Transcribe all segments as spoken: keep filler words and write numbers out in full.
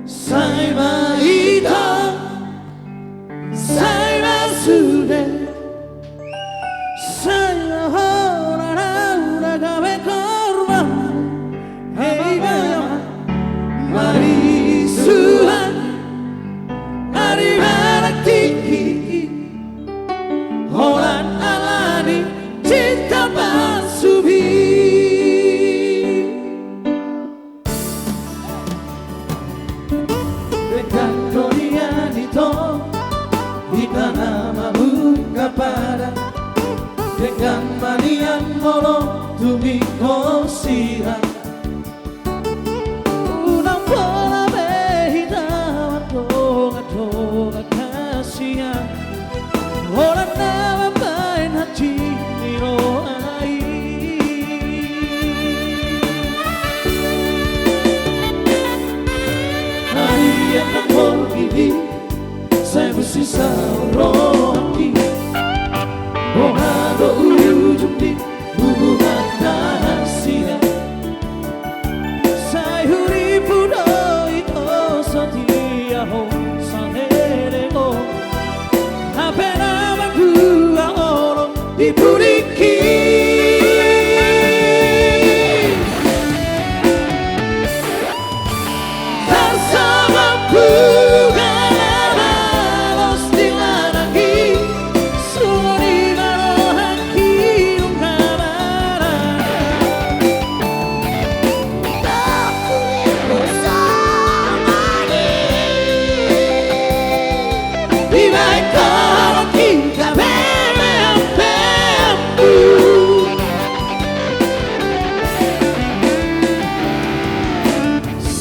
Sai ma hita, sai ma sude, sai ma holan ahu na gabe korban. Hei, bahen ma marisuan, ari ma na tingki, holan ala ni cinta pansubing. Denggan do nian ito, hita na mangungkap adat, denggan ma nian molo tung ingkon sirang. Unang pola be hita mardongan-dongan hasian, holan na mambahen hansit ni roha i. Hadian na porgigi, sai busi saur rohangki. Boha do ujung ni hubungan na hasian? Sai hurippu do ito satia ho saleleng on, hape na mandua holong di pudingki. Tarsongon buga na balos di ladang i, songon i ma rohangki nunga marana. Dibahen holongki gabe meampeammu.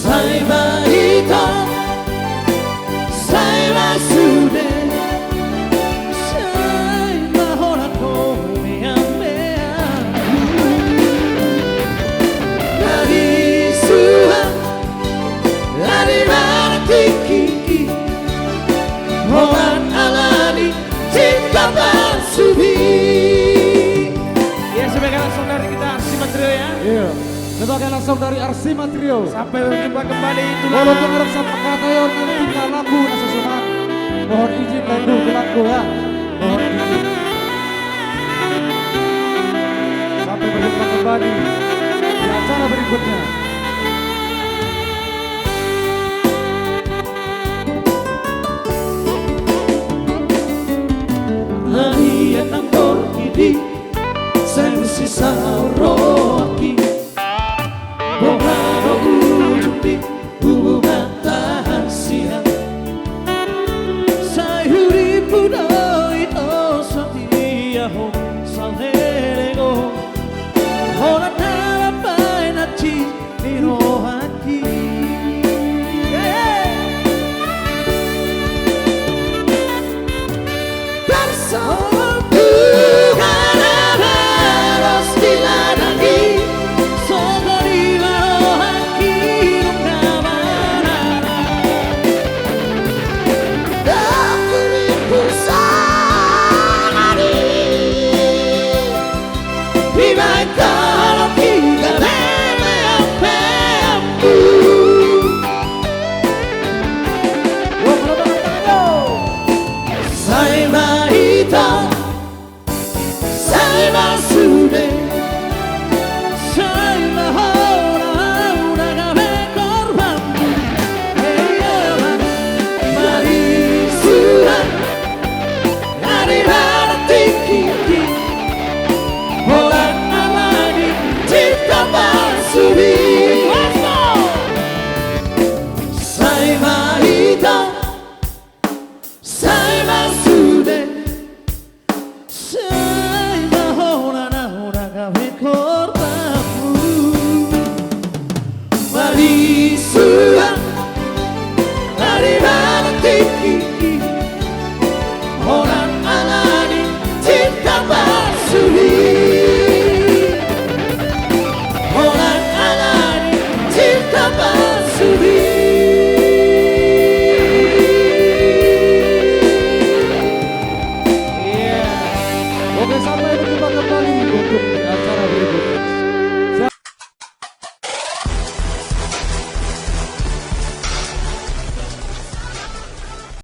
Sai ma hita, sai ma sude, sai ma holan ho meampeammu. Marisuan, ari ma na tingki, holan ala ni cinta pansubing. Ya, sebagai langsung dari kita Arsima Trio, ya. Iya. Sebagai langsung dari Arsima Trio. Sampai berjumpa kembali, tulang. Walaupun ada sama kata yang nanti lagu nasa semangat. Mohon izin lagu, tulangku, ya. Mohon izin. Sampai berjumpa kembali di acara berikutnya.